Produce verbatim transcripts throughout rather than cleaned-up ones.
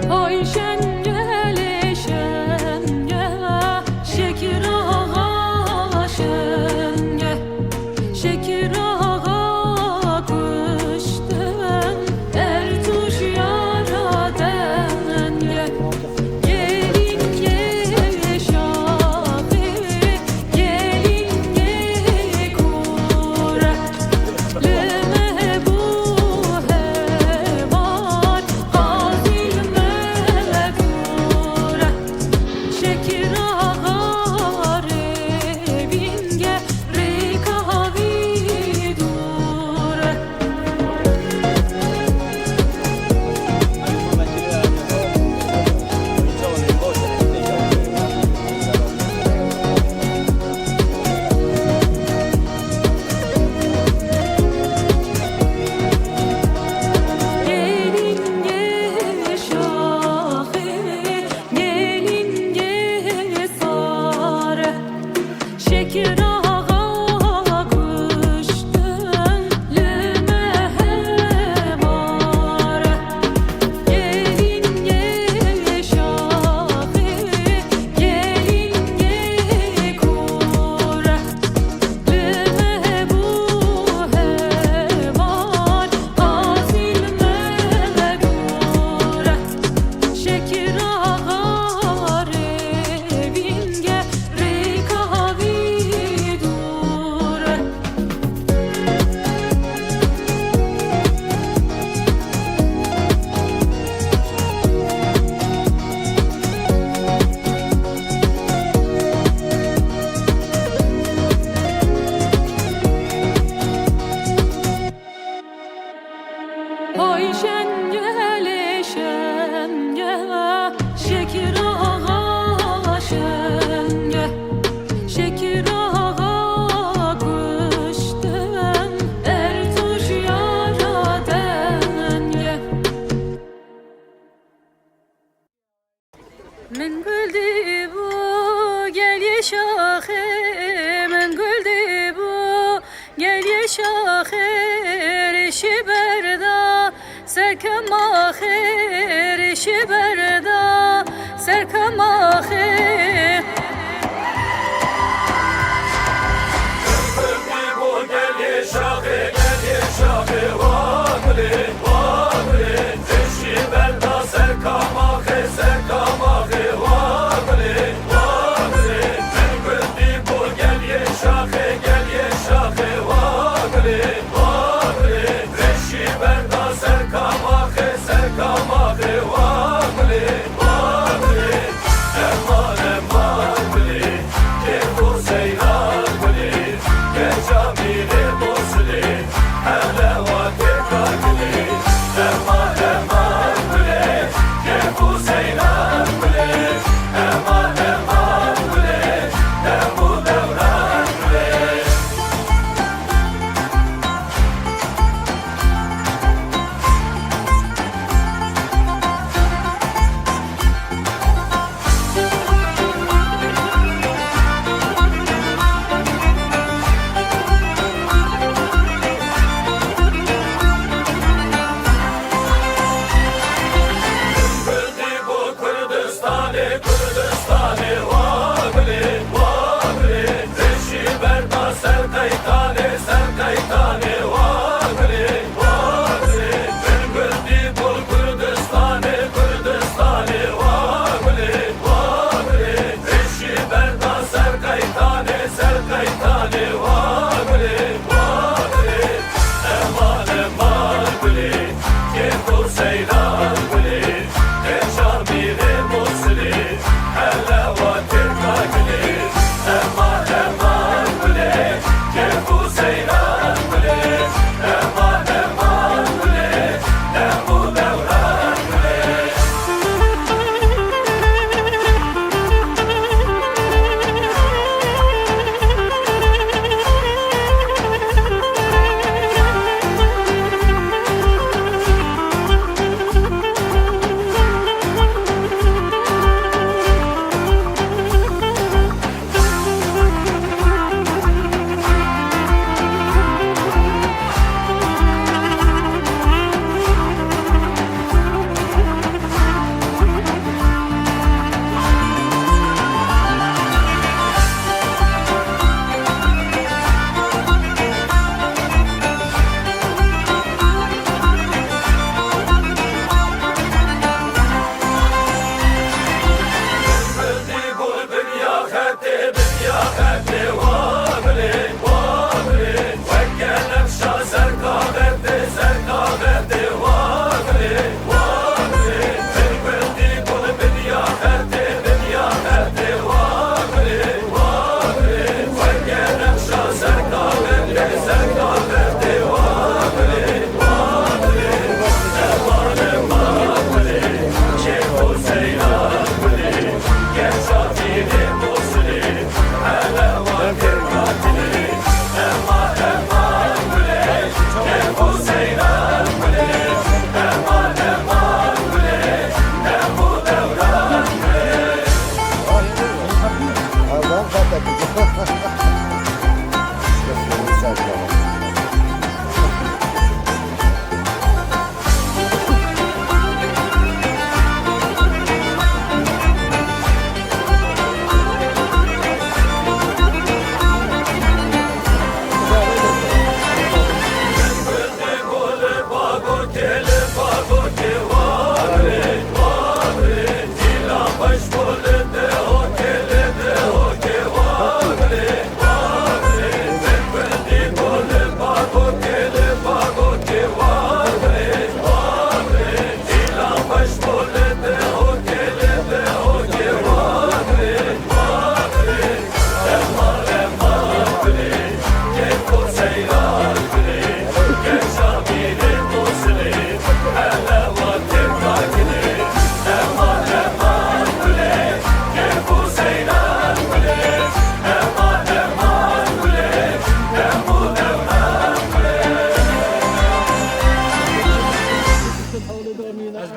Ay Şengel, Şengel, Şekir Ağa Şengel, Şekir Ağa kuştun, Ertuş yara denge. Gelin ye şahı, gelin ye kure. Li me bû heval, qazî me dûr e. Şekir Axa rê bînge, rêka wî dûr e. Gelin ye şaxê, gelin ye sare. Şekir Axa kuştin li me hemar e. Gelin ye şaxê, gelin ye kure. Li me bû heval, qazî li me dûr e. Şekir Axa rê bînge, rêka wî dûr e. Hay Şengel, Şengel, Şekir Axa Şengel, Şekir Axa kuştin, Ertuş yara denge. Min gul dibû gel ye şaxê, min gul dibû gel ye şaxê, rêşî berda ser kemaxê, rêşî berda ser kemaxê. Min gul dibû gel ye şaxê, gel ye şaxê, wa gulê, wa gulê. Rêşî berda ser kamaxê, ser kamaxê, wa gulê, wa gulê. Min gul dibû gel ye şaxê, gel ye şaxê, wa gulê, wa gulê. Rêşî berda ser kamaxê, ser kamaxê, wa gulê, wa gulê. Ema, ema.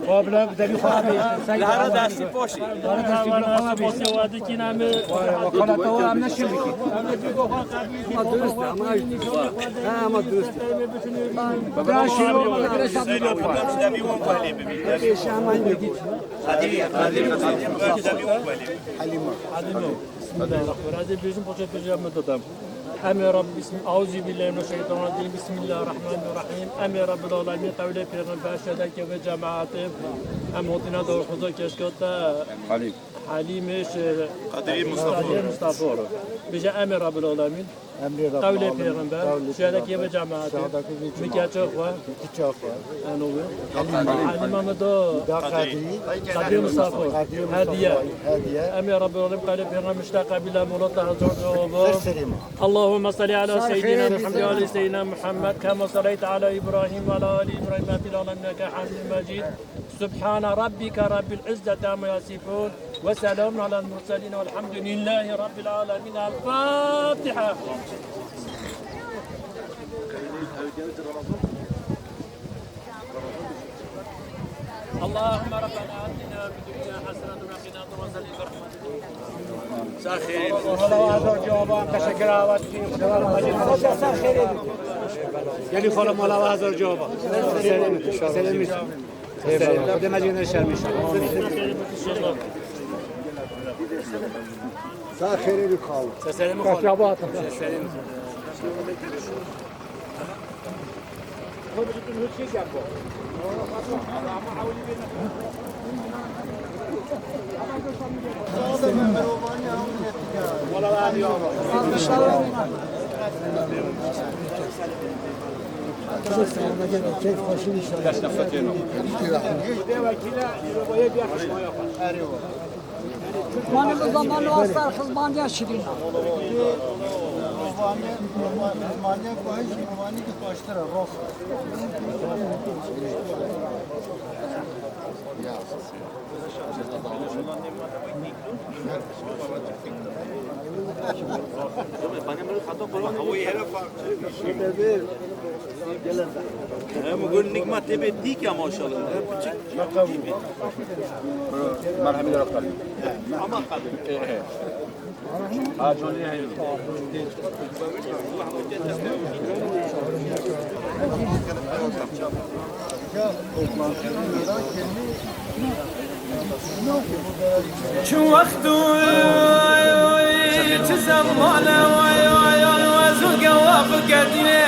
Wa bila bi devî xwe abê. Li hera destî poşî. Hera destî bila xwe abê. Wa, wa, kola te wa em neşin bikî. Ama dürüst ama. Ha, ama dürüst. Daha şirin olmadı, biraz daha. Devî wan xwe lê bibî. Devî wan xwe lê bibî. Devî wan xwe lê bibî. Hadi, hadi, hadi. Devî wan xwe lê bibî. Halîma. Halîma. Bismillahirrahmanirrahim. Ez ê bêjim, poçet bêjim, em dodam. Em ê Rab, bism-, Eûzubillahimineşşeytanirracîm. Bismillahirrahmanirrahîm. Em ê Rabbil Alemîn, qewlê Pêxember, şedeke ve cemaatê. Em hotîna dor xudo keşkota. Halîm. Halîmê şe-, Qadrî Mustafa. Qadrî Mustafa. Bêje, em ê Rabbil Alemîn. Emrê Rabbil Qewlê Alemîn. Pêxember, qewlê şehadekê ve cemaatê. Şehadekê ve cemaatê. Mikeço xwe. Mikeço xwe. Eno ve. Halîma. Halîma me do. Da Qadrî. Qadrî Mustafa. Qadrî Mustafa. Hediye. Hediye. Em ê Rabbil Alemîn qewlê Pêxember işte qebîle molota hazır cevabı. Ser serê me. Allahümme salli ala seyyidina Muhammed ve ala seyyidina Muhammed kema salleyte ala İbrahim ve ala ali İbrahim fil alemin inneke hamidun mecid. Subhane rabbike rabbil izzeti amma yasifun. Ve selamun alel murselin velhamdülillahi rabbil alemin. El Fatiha. Allahümme Rabbena atina fid dünya haseneten ve qina azaben nar. Sağ xeyir. Mola hazır cevaba, teşekkür avat. Gelin falan mola hazır cevaba. Selam, selam. Eyvallah. Xwedê me cî neşermîşe. Sağ xêrê li kal. Seslerimi koy. Seslerimi. Mane bi zamanı astar xizmandiya şirîn. Romaniya, Romaniya, Romaniya, Romaniya, Romaniya, Romaniya, Hem gun nîk ma tê bê dîk ya maşallah. He, piçik. Merhemî de qal. Ama qal. He, he. Ha, Johnny, he. Çi wext û çi zemane, ez û gewa bikedîne.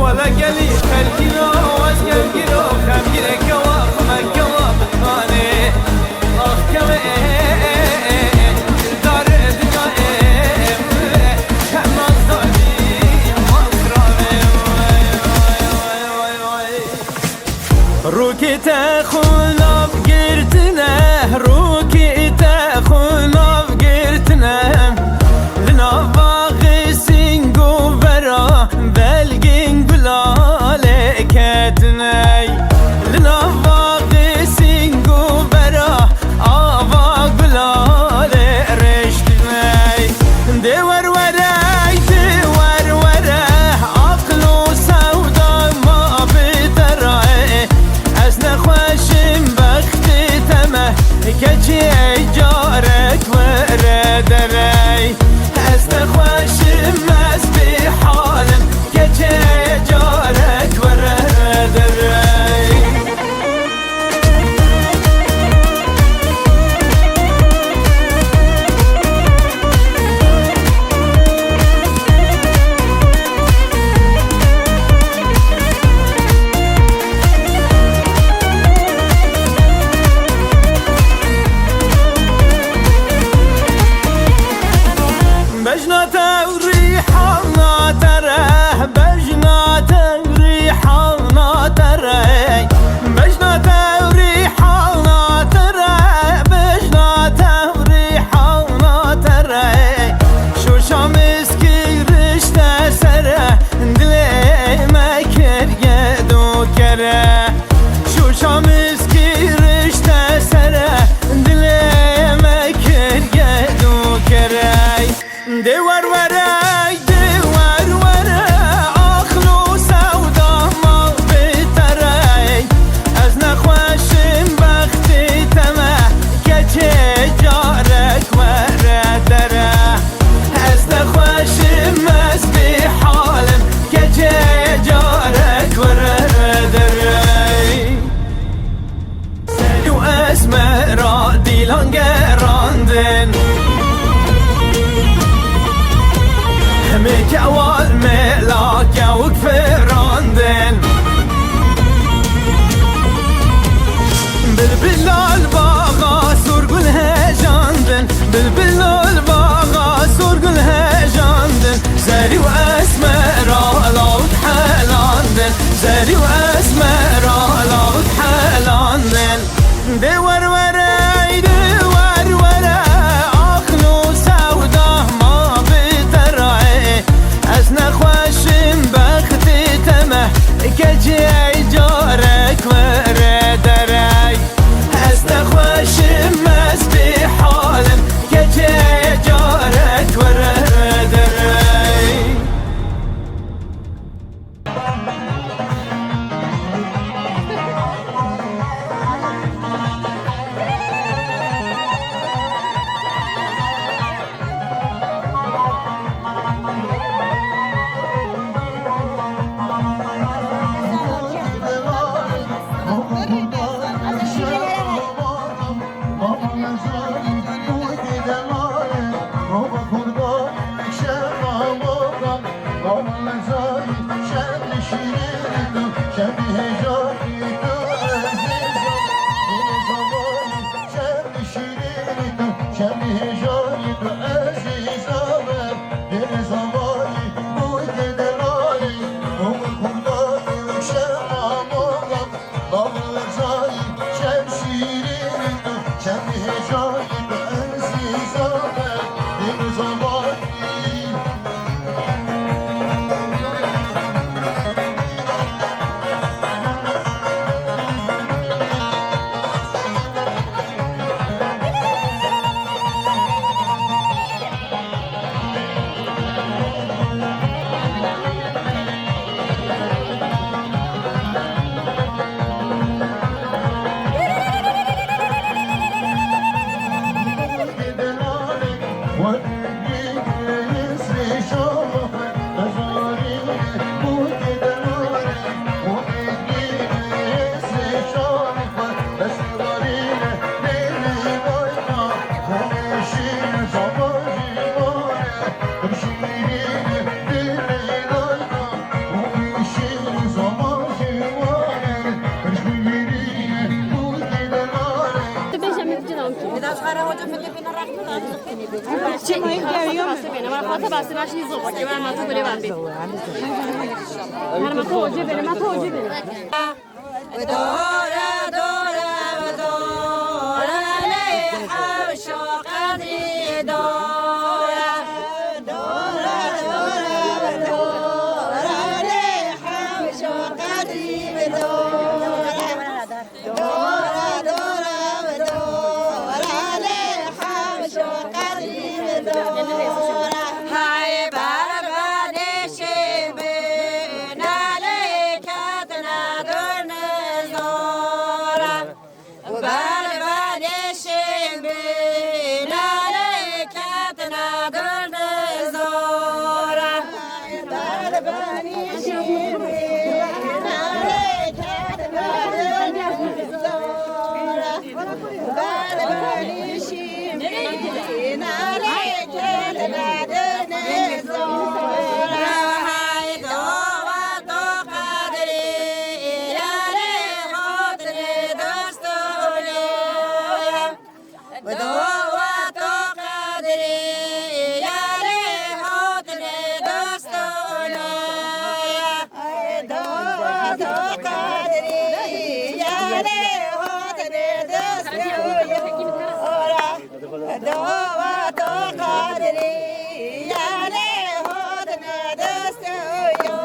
Wele gelî xelkî ro, ez gelgî ro, xemgîrê kewa, me kewa bimanê. Rûkê te xwe nav girtine, rûkê te xwe nav girtine. Li nav baxê sîng û vera belgên gula lê ketine. Li nav baxê sîng û vera ava gula lê rêştine. Dê wer were, dê wer were, aqil û sewda ma bi te re. Ez nexweşim bextê te me, keçê carek were derey. Ez nexweşim, ez bêhal im, keçê carek were derey. Bejna te û rîhana te re, bejna te û rîhana te re, bejna te û rîhana te re, bejna te û rîhana te re. Şoşa miskî rişte sere, dilê me kiriye du kere. Şoşa miskî rişte sere, dilê me kiriye du kere. Dê wer were, dê wer Kewal mêla kewk firandin. Bilbila li baxa sorgul hejandin. Bilbila li baxa sorgul hejandin. Zerî û esmera lawik helandin. Zerî û esmera lawik helandin. Dê wer were, ey dê wer were, axno sewda ma bi te re. Ez nexweş im bextê te me, keçê ey carek were derey. Ez nexweş im ez bêhal im, keçê ey carek were derey. Dora, dora, dora, lê hewş û qedrî dora. Dora, dora, dora, lê hewş û qedrî dora. Dora, dora, dora, lê hewş û qedrî dora. Hay berbanê şêbê, nalê ketine dor nizora. Berbanê şêbê, nalê ketine dor nizora. Berbanê şêbê, nalê ketine dor nizora. Dova to qadrî, yanê hotine dest û yo.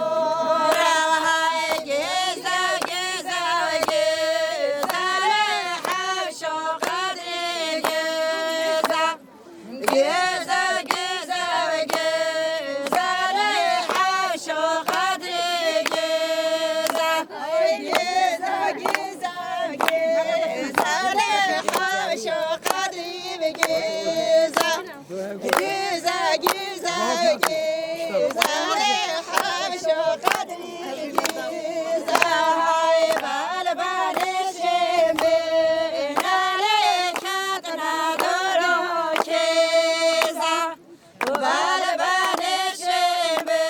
Rewhay gêza, gêza, gêza, lê hewş û qadrî gêza. Gêza, gêza, gêza, lê hewş û qadrî gêza. Ay gêza, gêza, gêza, lê hewş û qedrî bi gêza. Gêza, gêza, gêza, lê hewş û qedrî bi gêza. Hay bal balê şêmbê, nalê ketine dor û kêza. Berbanê şêbê,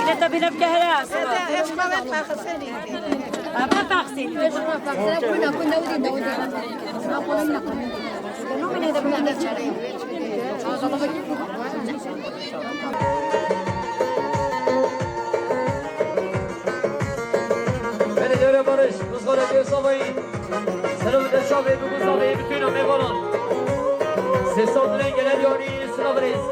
Te bîne bike here. Ama faxsî. Belê dewre Barış, Ruzgara Gevsavayî. Selam de çavê bi Guzavê, bütün mêvanan. Sesandine gelen yarî sıra birêz.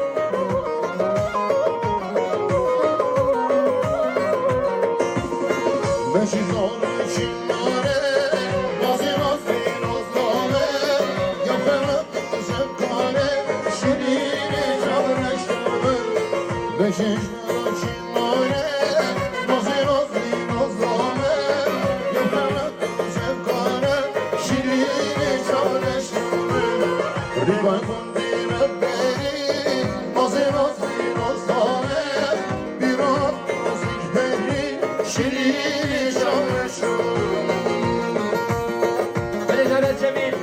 Beşi zor çinare, nazê nazê nazlane, ya ferhat zekane, şirîne çavreştane. Beşi zor çinare, nazê nazê nazlane, ya ferhat zekane, şirîne çavreştane. Rîvay gundî me berî, nazê nazê nazlane, bîra nazik berî, şirîne çavreştane. Belê dere Cemîl.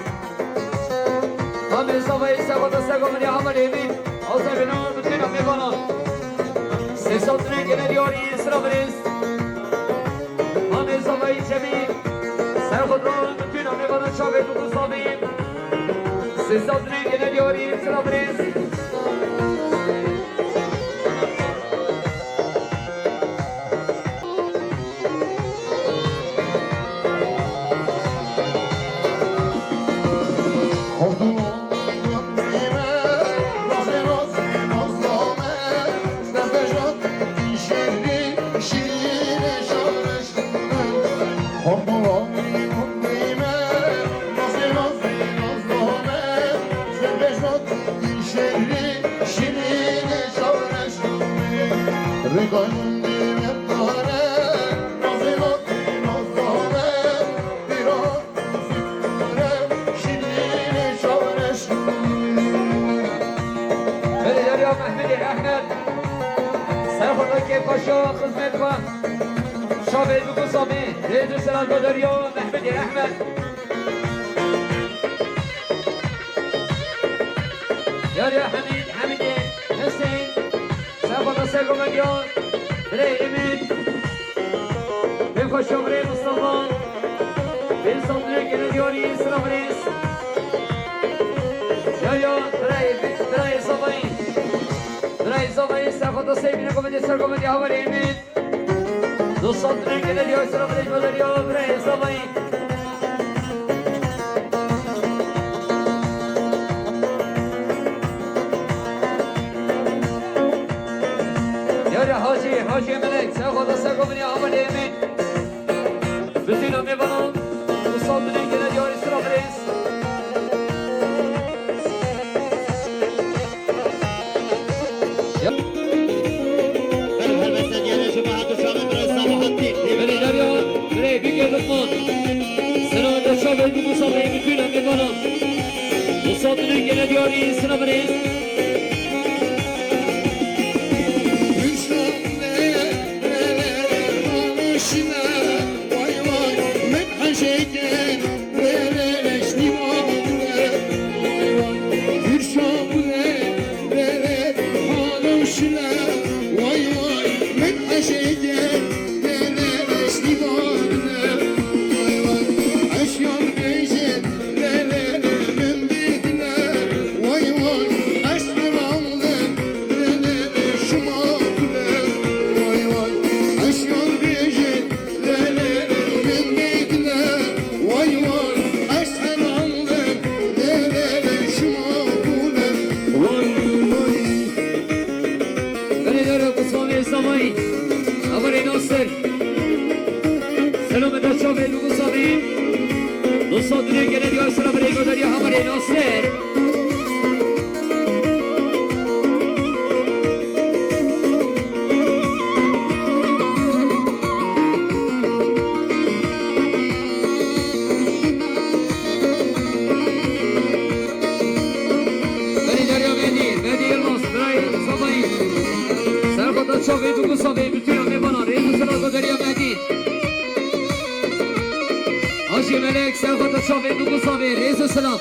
Amê zavayê sexo da sego min ya Amal Emîn. Azebino bütün mêvanan. Sesandine gelen yarî sıra birêz. Amê zavayê Cemîl. Serxo da bütün mêvanan çavê bi Guzavê. Sesandine gelen yarî sıra birêz. Belê derya Mehmedê Ehmed. Serxwe da kêfa şa xizmet xwe. Şa Beyzû Gusabî, rêz û selam da derya Mehmedê Ehmed. Yar ya Hemîd, Hemîdê Hesên, Sefa da Sego Medya, Birê Emîd, Bêxweşa Birê Mustafa, Bê Sandrê Gele Diyarî, Sina Birêz. Yar ya Birê, Birê Zavayî, Birê Zavayî, Sefa da Sey Bine Komedya, Ser Komedya, Havarê Emîd. Dostlar, direkt gene diyor, sıra direkt geliyor, buraya hesablayın. Yar ya Hacı, Hacı Melek, sen koda sen komuni ama ne emin. Bütün o ne bana, dostlar, direkt gene diyor, sıra direkt. Belê derya, belê bigê Luqman. Sena de çavê du Musa Bey, bütün amêvana. Musa Dünü gene diyarî, sena birêz. Belê dara Gusavê Zavayî, Avarê Nasir. Selamê da çavê du Gusavê. Dosta Dünü gene diyor, sıra birê godarî Havarê Nasir. Belê derya Medî, Medî Yilmaz, birayê Zavayî. Serxota çavê du Gusavê, bütün amêvana, rêz û selam godarî Medî. Hacı Melek, serxota çavê du Gusavê, rêz û selam.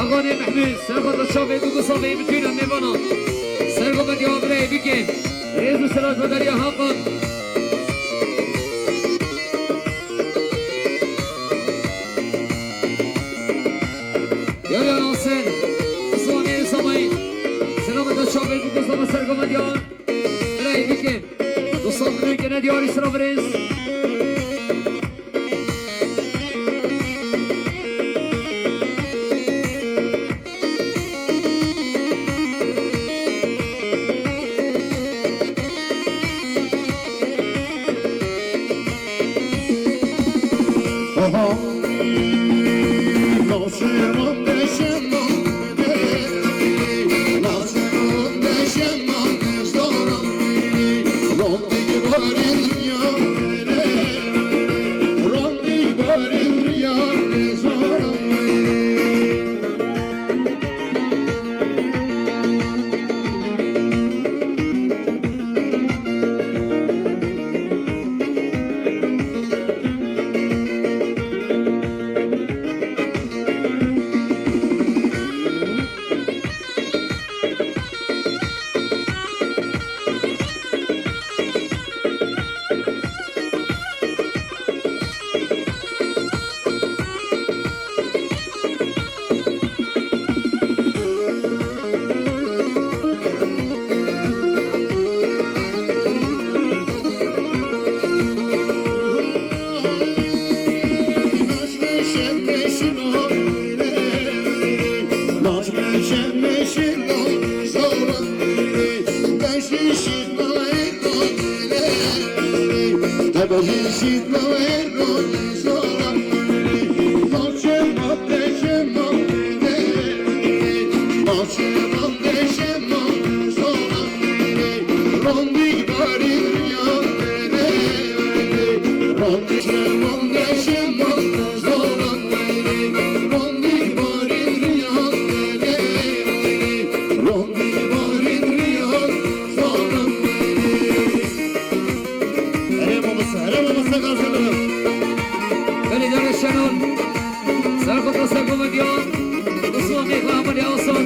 Axanê Mehmûd, serxwe da çavê bû, ku savê bitîne mêvana. Serxwe da diya birayê bike. Rêz û selat bedariya Hakan. Yar yar Asen. Islamê Samayî. Selamê da çavê bû, ku savê serxwe da diya. Birayê bike. Dostan, bike ne diyarî sira birêz. Here mamoste, here mamoste, gazlanalım. Belediye Şenol. Serkota Serkoma diyor. Osman Bey, Muhammed Yavuzhan.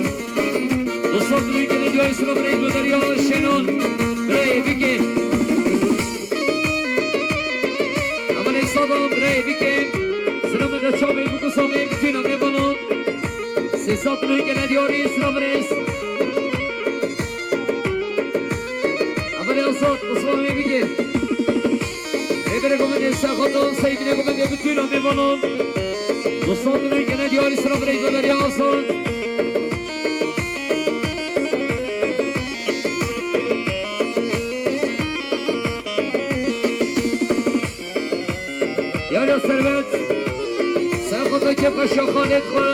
Osman Bey, gene diyor, Yusuf Bey, diyor, Şenol. Bey, Bike. Aman Esado, Bey, Bike. Selamet Çabe, Buku Sami, bütün Amebano. Sesat Bey, gene diyor, Yusuf Bey. Aman Esad, Osman Bey, Bike. Ê berê gomendê Serxoto, sey bîne gomendê bütün Amêvanan. Dostan, dilê gene diyarî sira birê Goderya Asan. Yar ya Servet, Serxoto kê paşa Xalid xwe.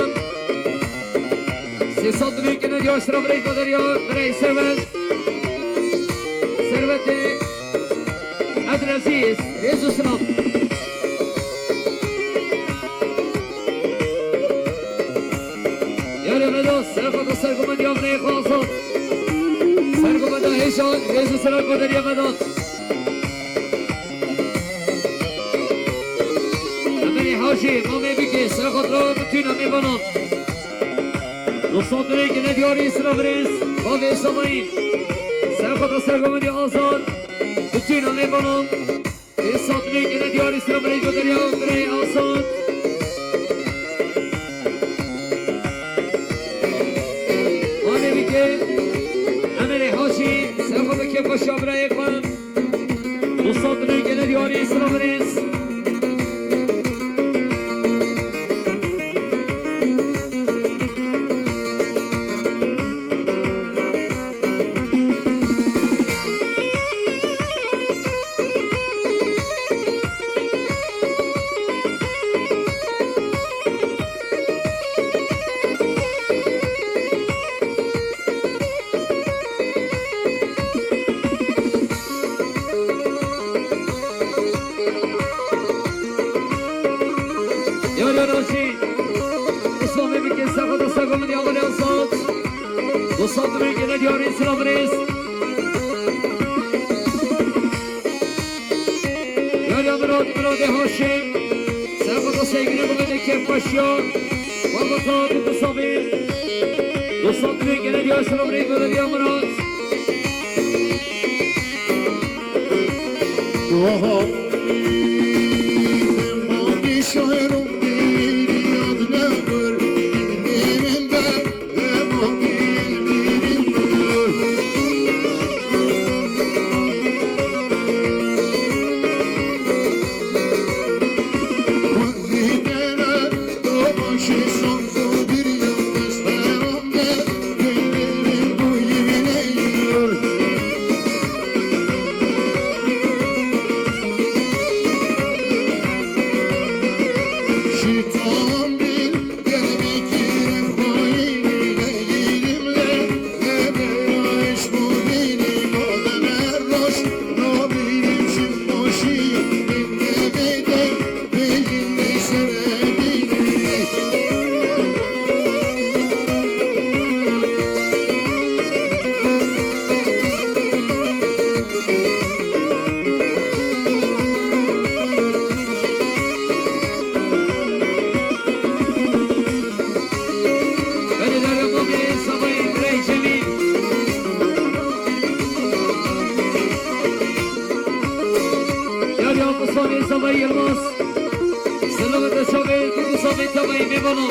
Sê sed dilê gene diyarî sira birê Goderya, birê Servet. Servetê Abdülaziz, rêz û silav. Yarê Vedat, serxoto sergomendî Avrayê xwe Azad. Sergomenda hêşan, rêz û silav Goderya Vedat. Emelî Hacî, Mamê Bikê, serxotro, bütün Amêvanan. Dostan dilê gene diyarî sira birêz, Bavê Samayî. Serxoto sergomendî Azad, bütün Amêvanan. Ê sat dilê gene diyarî sira birê Goderya, birê Asan. Malê Bikê, Emelê Hacî, serxoto kêfxweşiya birayê xwe. Dostan dilê gene diyarî sira birêz. Yar yar Hacî, Osman Bey, Bikê, serxoto sergomendî Avrayê Azad. Dostan dilê gene diyarî sira birêz. Yar ya Murat, Murat Haşim. Serxoto sergine gomendê kêfxweşiya. Wabata di Musabî. Dostan dilê gene diyarî sira birêz Goderya Murat. Belê dere Mamê Sabayê Birey Cemîl. Yar ya Musabê Sabayê Yilmaz. Selamet Çavê, Kudu Sabê Tabayê Mêvana.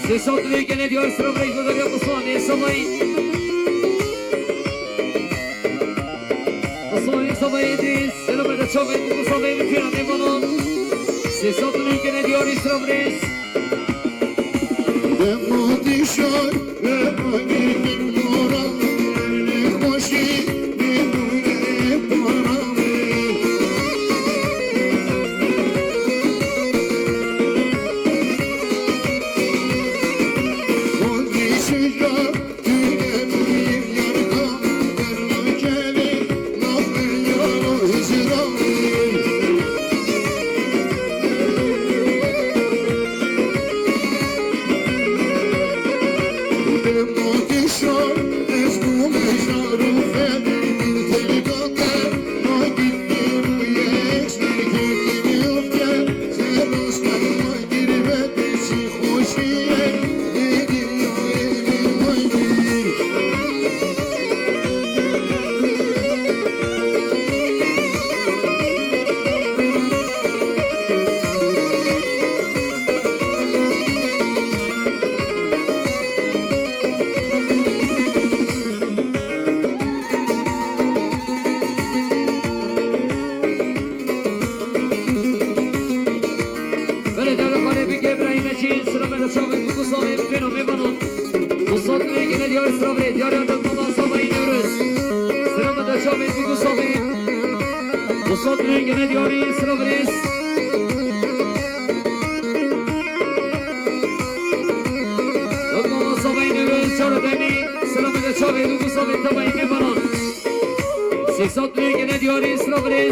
Sê sat dilê gene diyar sira birey Goderya Osmanê Samayî. Osmanê Samayî dî, selamet Çavê, Kudu Sabê Mêvana. Sê sat dilê gene diyarî sira birêz. Dema dişar, dema girgin mora, ne xweşî, ne nûne paramê. Belê, dewle xalê bike, birayê me çî, silamê de çavê bû, ku savê bi pêna mêvanan. Wusat lê gene diyarî silavê, diyariya de mala Sabayî Newroz. Silamê de çavê bû, ku savê. Wusat lê gene diyarî silavê. Mala Sabayî Newroz, çara demî, silamê de çavê bû, ku savê tabayî mêvanan. Sêksad lê gene diyarî silavê.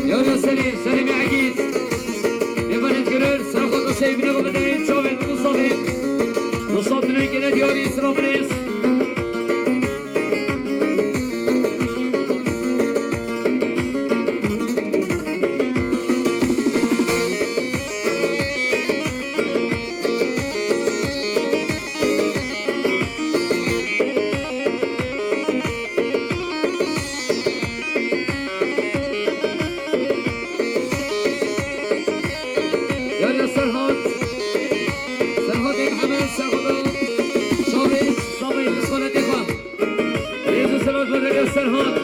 Yar ya Selî, Selîmê Egîd. Êvanet girir, ser xwe da seyvine xwe bideyê çavên Mustafê. Mustaf dilê gene diyarî silav birêz. Yar ya Serhat. Serhatê Mihemed, Serhat. Çavê, çavê, bi xelatê xwe. Rêz û selam ji bo Serhat.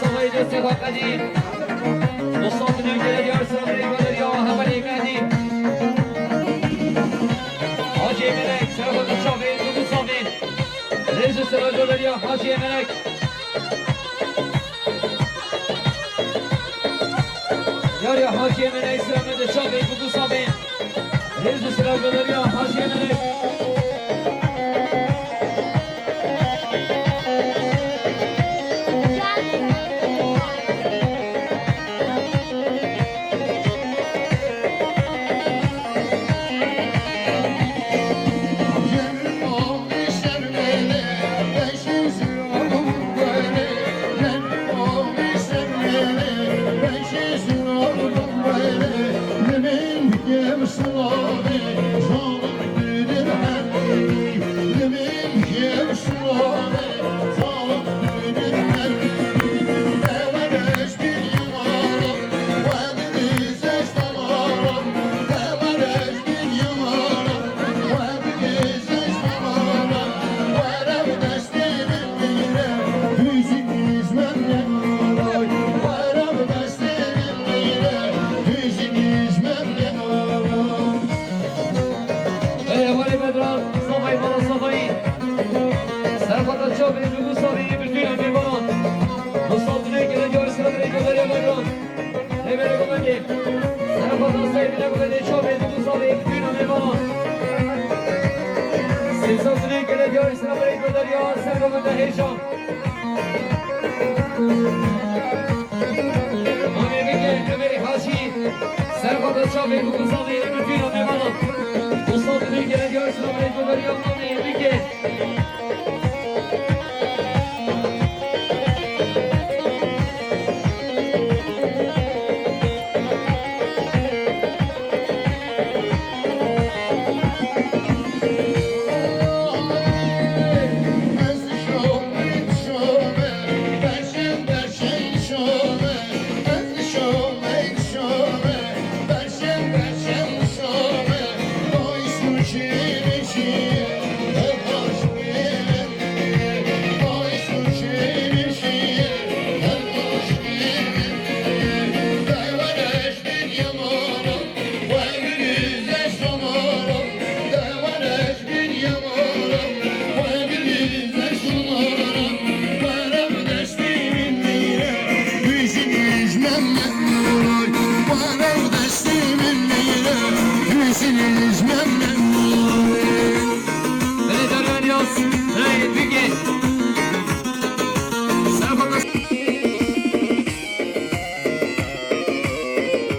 Savayê destê xwe qedî. Dostan, tu nû gele diyar, sira birê goderya hevalê Mehdî. Hacê Melek, sera xwe tu çavê, tu bu savê. Rêz û sera goderya Hacê Melek. Yar ya Hacê Melek, sira me de çavê, tu bu savê. Rêz û sira goderya Hacê Melek. Ey hevalê Bedran, Safayî, bala Safayî. Serxwata çavê, nû Safayî, bi tûna mêvanan. Mustafa Tunê, gele diyar, sira birê goderya Bedran. Hêberê Gomendê. Serxwata Seyfîne Gomendê, çavê, nû Safayî, bi tûna mêvanan. Sîmsa Tunê, gele diyar, sira birê goderya Ser Gomenda Hêja. Amê bike, Ömerê Hacî. Serxwata çavê, nû Safayî, bi tûna mêvanan. Mustafa Tunê, gele diyar, sira birê goderya Amê bike.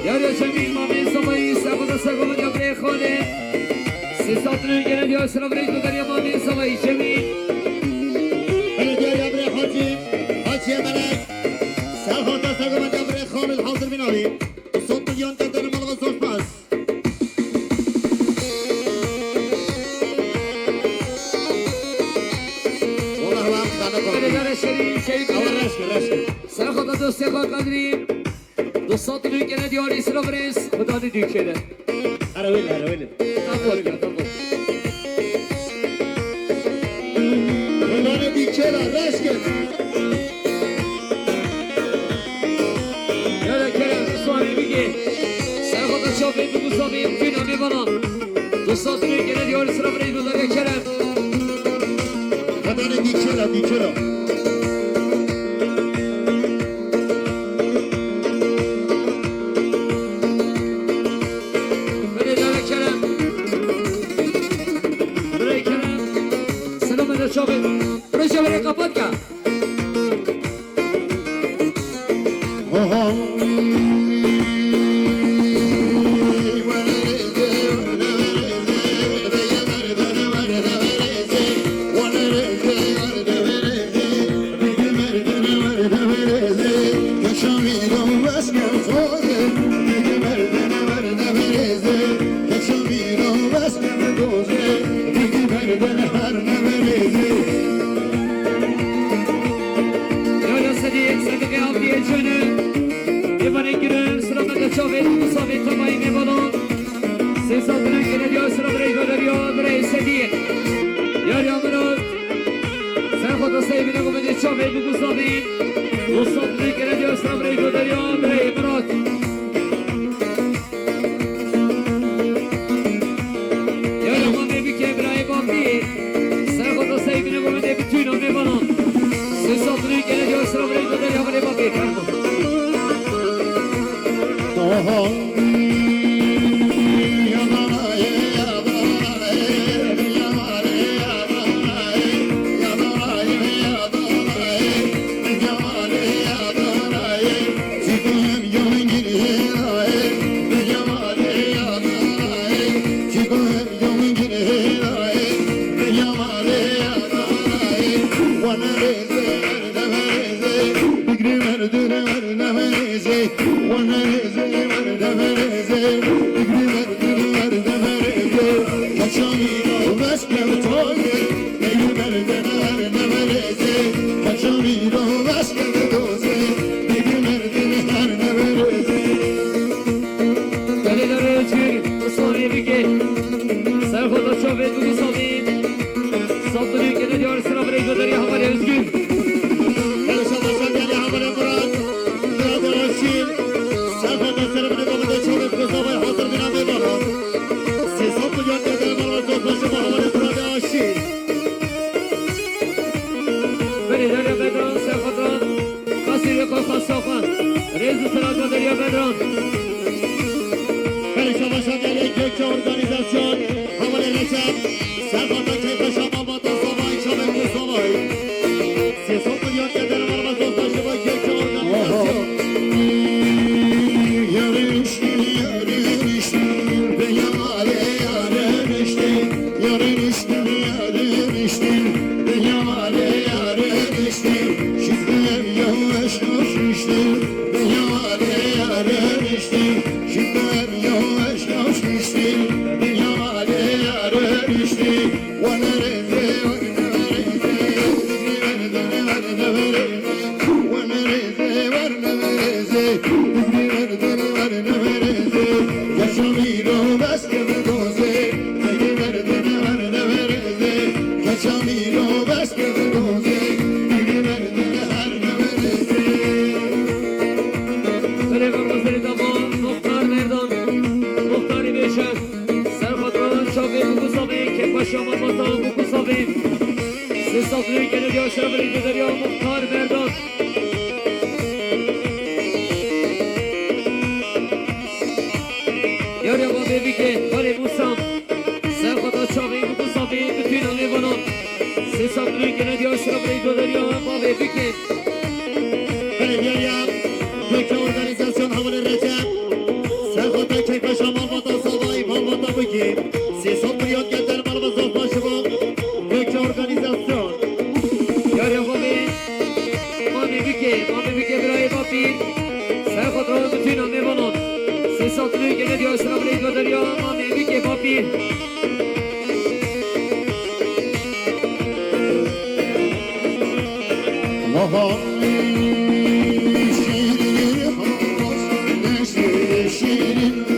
Yar ya Cemîl, Mamê Savayî, Serxwata Serxwata ya birê Xalê. Sê sat nû gele diyar, sira birê goderya Mamê Savayî, Cemîl. Belediye ya birê Hacî, Hacî Melek. Serxwata Serxwata ya birê Xalê, hazir bin abi. Sot milyon tedene mal ve zor pas. Wala wa xana ko. Belediye Şerîf, Şerîf. Awa reşke, reşke. Serxwata dostê xwe Qedrî. Du sed û newî gele diyarî sira birêz, Xudanî dûkê de. Here wêle, here wêle. Tabot ya, tabot. Xudanî dûkê de, reşke. Gele Kerem, Usmanê bigê. Serxwata çavê, bi Musabê, tûna mêvanan. Du sed û newî gele diyarî sira birêz, Xudanî Kerem. Xudanî dûkê de, dûkê de. Birê Dere Kerem. Birê Kerem. Selam ede çavê. Birê çavê kapat ka. Yara sedî, sedîqê avdiyê cene. Êvanê girin, sira me de çavê, savê temayî mêvanan. Sê sat ne gele diya sira birey galeriya, birey sedî. Yar ya miro. Serxwata Seyfîne Gomendê çavê bi Musabî. Musab Belê dere çir, û sorê bike. Ser xwe da çavê tu dî savî. Sab dilê kene diyar sira birê göderiya Hamarê Özgür. Her şaba şakali Hamarê Murat. Murat Aşil. Ser xwe da ser birê göderiya çavê tu dî savî. Hazır bir ande bana. Sê sed milyon keder var, var, zor başı var, Hamarê Murat Aşil. Belê dere Bedran, ser xwe da. Qasî wê xwe xwesta xwe. Rêz û selamet deriya Bedran. Belê şabaşa gelê Gökçe Organizasyon. Hamalê Recep. Serfata keyfe şama bata savay, çavê ku savay. Sê sed milyon keder var, bata şiva Gökçe Organizasyon. Yarıştı, yarıştı, ve yare yarıştı. Yarın içtim, yarın içtim, dünya var yarın içtim. Şimdi yavaş yavaş içtim, dünya var yarın içtim. Şimdi yavaş yavaş içtim, dünya var yarın içtim. Wanareze, wanareze, wanareze, wanareze. Belê, Muxtar Merdan, Muxtarî Bêşe, Serxatran, Çavê, Bûkû Savê, Kekbaşa Malbata, Bûkû Savê. Sê sed lirê gene diya şerefê li derya Muxtar Merdan. Yariya bavê bike, balê Musa. Serxata çavê, Bûkû Savê, bütün alevana. Sê sed lirê gene diya şerefê li derya bavê bike. Belediye ya, Gökçe Organizasyon Hamalê Recep. Serxata Kekbaşa Malbata Savay, Malbata Bike. Sê sed milyon keder Malbata Savay. Pek organizasyon. Yar ya bavê, mamê bike, mamê bike birayê bapîr. Serxatran bütün amêvanan. Sê sed lirê gene diya şerefê li derya mamê bike bapîr. Vaha şirin, şirin.